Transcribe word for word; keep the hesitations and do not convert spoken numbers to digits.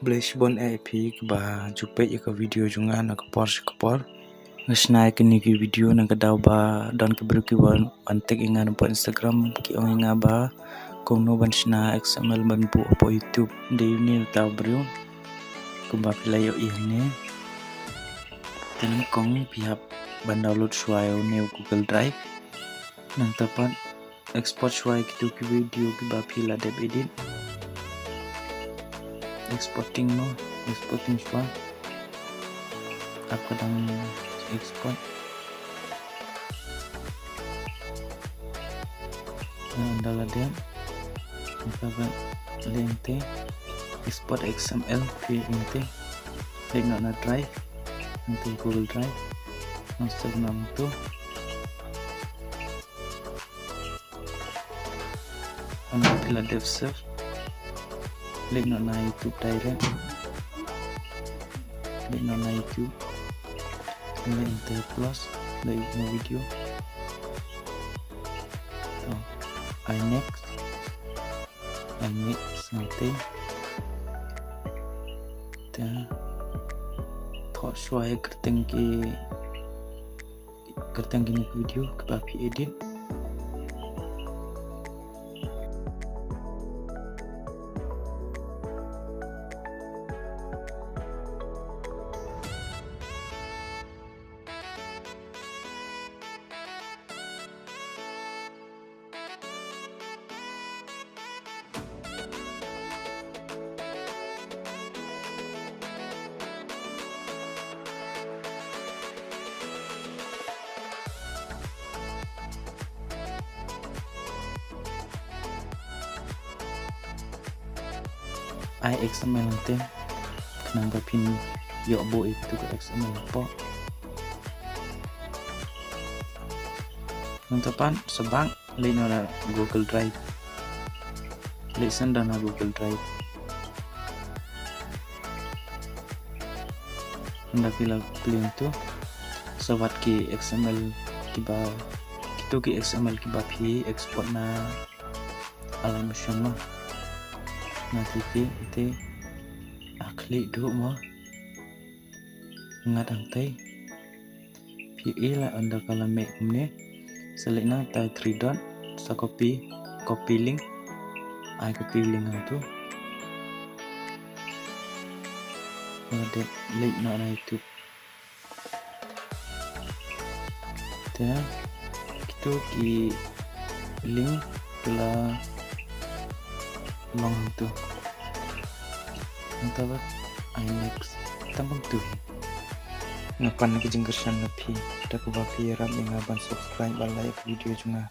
Khublei shibun ïa phi kiba ju peit ïa ka video jong nga na ka por sha ka por. Nga shna ïa kine ki video na ka daw ba don ki briew ki wan, wan tag ïa nga na Instagram, ki ong ïa nga ba kumno ban shna X M L ban buh hapoh YouTube. Dei une uta u briew kumba phi la ïohi hangne. Te nyngkong phi hap ban download shuwa ïa une u Google Drive. Nangta pat export shuwa ïa kito ki video kiba phi la dep edit. Exporting mo, exporting shuwa. Ap ka dang export. Ynda la dep, ynda la dep, leh hangtei export X M L, phi leh hangtei, leit noh na Drive, hangtei Google Drive, hangtei noh hangto. Ynda phi la dep save, leit noh na YouTube direct, leit noh na YouTube, leit hangtei plus, leit na video. To, ai next. Ai next hangtei. Te thoh shuwa ïa kyrteng ki, kyrteng kine ki video kiba phi edit. Ai X M L hangtei, khnang ba phin ïoh buh ïa kito ki X M L hapoh. Nangta pat sa back, leit noh na Google Drive. Leit shen da na Google Drive. Ynda phi la plie hangto, sa wad ki X M L kiba, kito ki X M L kiba phi export na Alight Motion mo. Na kito, ite, ah, klik duh mo. Ngat hangtei. Phi i la ynda ka la mih kumne. Sa leit na utai three dot, sa copy, copy link. Ai copy link hangto. Ynda dep leit noh na YouTube. Te kito ki link ki la long hangto. Nangta pat ai next. Tang kumto hi. Nga pan ka jingkyrshan na phi da kaba phi ïarap ïa nga ban subscribe bad like video jong nga.